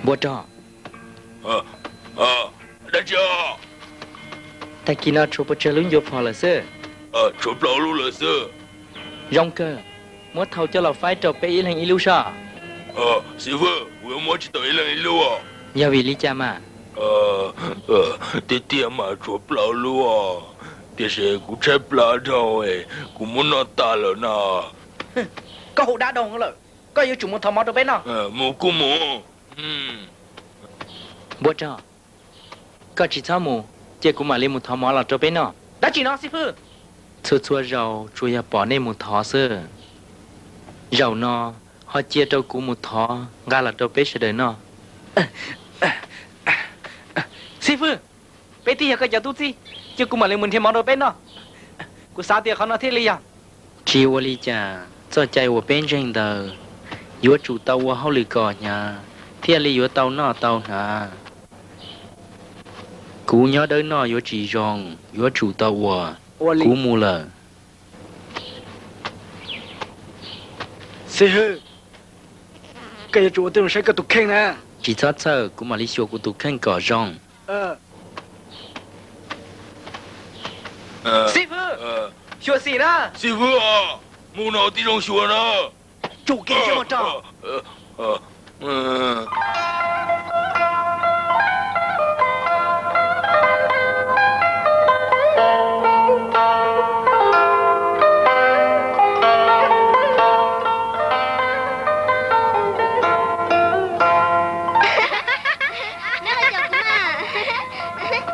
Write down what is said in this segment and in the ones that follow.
Npua rog, dab tsi? Tag kis no tshuav puas tsawg lub ncua phom lawm xwb? Tshuav plaub lub lawm xwb. Zoo kawg, muab thau coj los faib rau peb ib leeg ib lub soj. Xib fwb, kuv yuav muab tsis tau ib leeg ib lub. Yog vim li cas mas? Tiag tiag mas tshuav plaub lub os, tiam sis kuv tshaib plab dhau, kuv muab noj tas lawm na. Koj hu dab doog lawm, koj yuav tsum mus thov mov rau peb noj. Mus kuj mus. Npua rog, koj tsis txhob mus, cia kuv mam li mus thov mov los rau peb noj. Dab tsi no xib fwb? Txhua txhua zaus tsuas yog pom nej mus thov xwb. Zaum no ho cia rau kuv mus thov nqa los rau peb sawv daws noj. Xib fwb, peb twb yog koj cov tub txib, cia kuv mam li mus nrhiav mov rau peb noj. Kuv xav tias qhov no thiaj li yog. Tsis ua li cas, txoj cai uas peb ntseeg ntawd yuav tsum tau ua hauj lwm kom hnyav thiaj li yuav tau noj tau hnav. Kuv nyob dawb noj yuav tsis zoo, yuav tsum tau ua. Kuv mus lawm. Xib hwb, koj yuav tsum ua tib zoo saib koj tus kheej na. Tsis txhob txhawj, kuv mam li xyuas kuv tus kheej kom zoo. Xib hwb, xyuam xim na. Xib hwb, mus no tib zoo xyuas na. Tsum kev ntsej muag rog.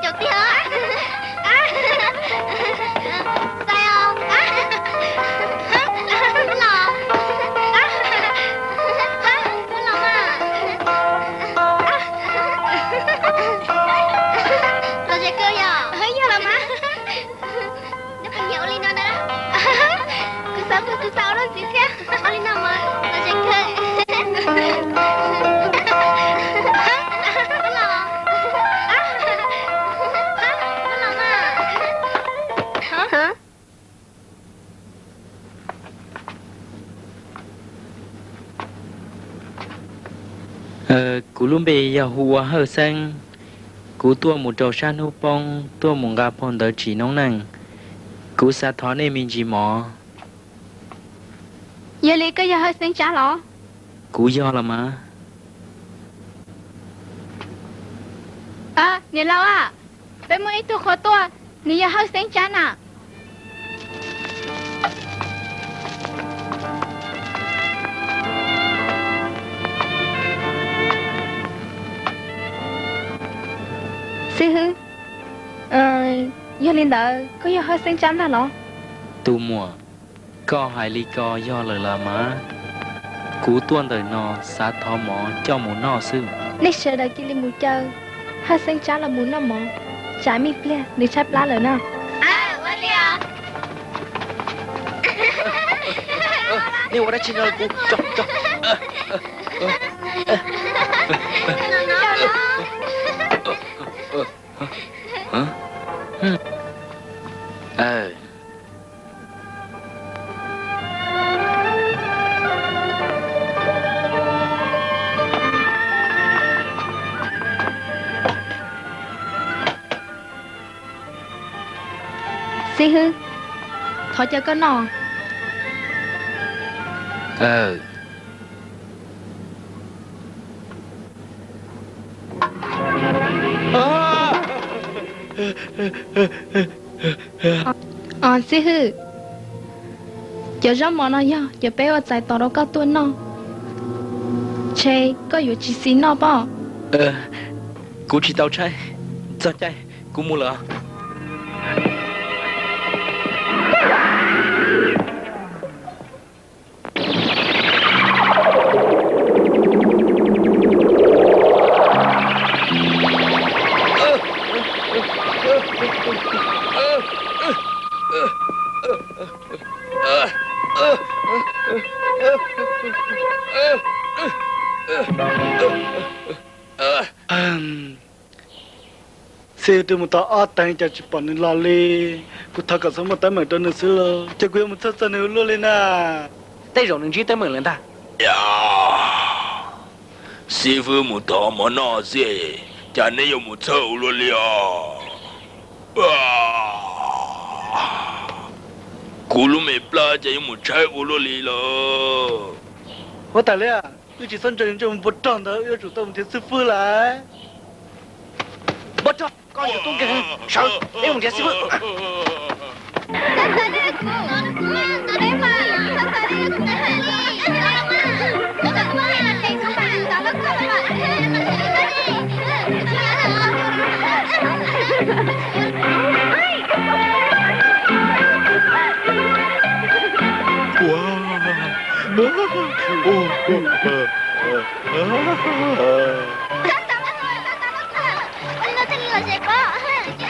Caum tiag. Xais os. Los, los mas. Los ze kawg yom? Yog los mas. Neb puas nyiam ua li no na? Kuv xav, kuv xav ua lub ntxiv thiab. Ua li no mas los ze kawg. Los, los mas. Kuv lub npe yog hu ua Hawj Xeeb. Kuv tuaj mus rau sab hnub poob, tuaj mus nqa phau ntawv tsim noob neej. Kuv xav thov nej me ntsis mov. Yog li koj yog Hawj Xeeb Tsab los? Kuv yog los mas. Niam laus a, peb muaj ib tug qhua tuaj, nws yog Hawj Xeeb Tsab na. Xib hwb, yog li ntawd koj yog Hawj Xeeb Tsab ntag los? Tus muam, koj hais li ko yog lawm los mas. Kuv tuaj ntawm no xav thov mov coj mus noj xwb. Nej sawv daws cia li mus caw Hawj Xeeb Tsab los mus noj mov, tsam me pliag nws tshaib plab lawm no. Nej ua dab tsi no kuv? Xib hwb, thov caw koj noj. Os xib hwb, cov zaub mov no yog cov peb ua txais tos rau koj tuaj noj, ntshe koj yuav tsis xis noj pob. Kuv tsis tau tshaib, txog caij kuv mus lawm. Xib hwb twb mus tau ob teev cas tsis pom nws los li. Kuv thov kom txhob muaj teeb meem rau nws xwb los ces kuv yuav mus txhawj txog nws ua luaj li na. Tej zaum nws ntsib teeb meem lawm ntag. Xib hwb mus thov mov noj xwb, cas neb yuav mus txhawj ua luaj li os? Kuv lub me plab cas yuav mus tshaib ua luaj li lawm. Huab tais Liab, wb tsis txhob ntseeg ntseeg npua rog ntawd, wb yuav tsum tau mus nrhiav xib hwb lawm. Npua rog, koj yuav tuaj nkeeg, sawv, peb mus nrhiav xib hwb.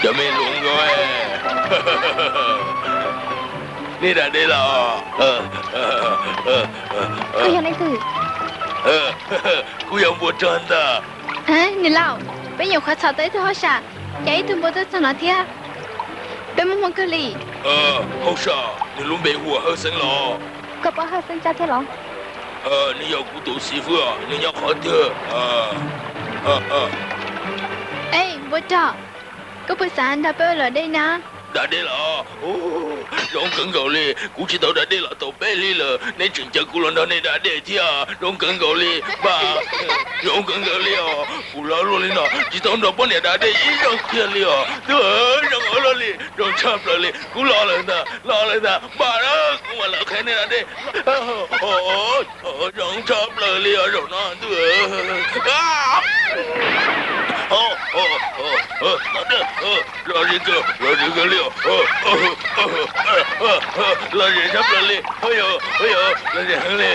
Cov me hluas nkauj, nej da dej los? Kuv yog npua rog ntag. Niam laus, peb nyuam qhuav txhom tau ib tug hauj sam, cas ib tug npua twb txog no thiab. Peb muaj hmoo kawg li. Hauj sam, nws lub npe hu ua Hawj Xeeb los? Koj paub Hawj Xeeb Tsab thiab los? Nws yog kuv tus xib hwb, nws nyob qhov twg? Es npua rog, koj puas xav nrog peb ua luam dej na? Da dej los? Zoo kawg nkaus li, kuv tsis tau da dej los tau peb hlis lawm, nej tseem caw kuv los nrog nej da dej thiab, zoo kawg nkaus li. Npam, zoo kawg nkaus li os, kuv laus luaj li no tsis tau nrog poj niam da dej ib zaug kiag li os. Ntuj, zoo ua luaj li, zoo tshaj plaws li, kuv los lawm ntag, los lawm ntag, npam na, kuv mam los qhia nej da dej. Zoo tshaj plaws li os zaum no ntuj. Lom zem kawg, lom zem kawg li os. Lom zem tshaj plaws li, lom zem heev li,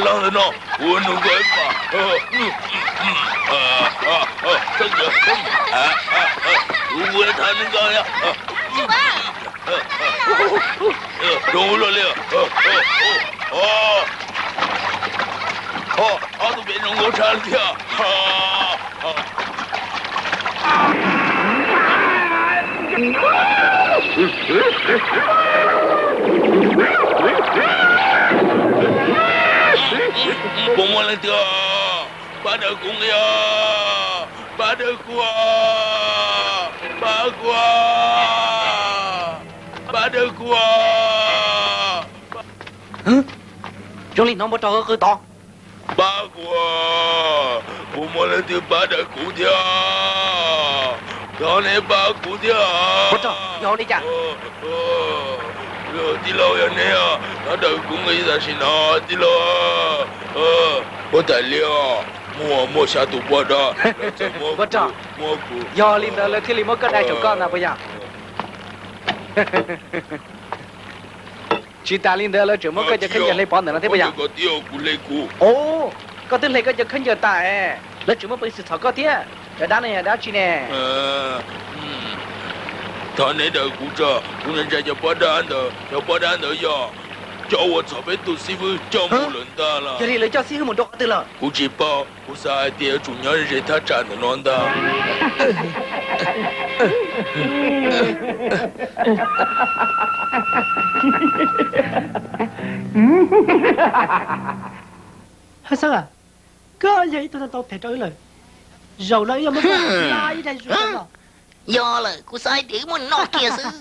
los ntawm no, kuv nug koj ib pam. Kuv ua tham nws koj. Zoo ua luaj li. Ob tug pem zoo nkauj tshaj li thiab. Puas muaj leej twg? Pab daws kuv nqi os, pab daws kuv, pab kuv, pab daws kuv. Zoo li hnov npua rog qw tod. Pab kuv, puas muaj leej twg pab daws kuv thiab? Thov neb pab kuv thiab. Npua rog, yog ua li cas? Tij laug, yog neb, thov daws kuv nqi tam sim no tij laug. Huab tais Liab, muaj, muaj xya tus poj dab, npua rog, yog li ntawd lawv thiaj li muab koj dai saum koj ntag puas yog? Tsis tas li ntawd lawv tseem muab koj cov khaub ncaws hle pov ntawm no thiab puas yog? Os, koj twb hle koj cov khaub ncaws tas es lawv tseem muab peev xwm txhom koj thiab. Cov dab no yog dab tsi ne? Thov neb daws kuv tso, kuv ntshai cov poj dab ntawd, cov poj dab ntawd yog cov uas txhom peb tus xib hwb coj mus lawm ntag los. Yog li lawv coj xib hwb mus rau qhov twg lawm? Kuv tsis paub, kuv xav hais tias yuav tsum nyob ze thaj tsam ntawm no ntag. Hawj Xeeb, koj yog ib tug neeg tau phem rau wb lawm. Zaum no wb yuav muab koj ib daig zuj zus no. Yog lawm, kuv xav hais tias wb muab nws noj kiag xwb.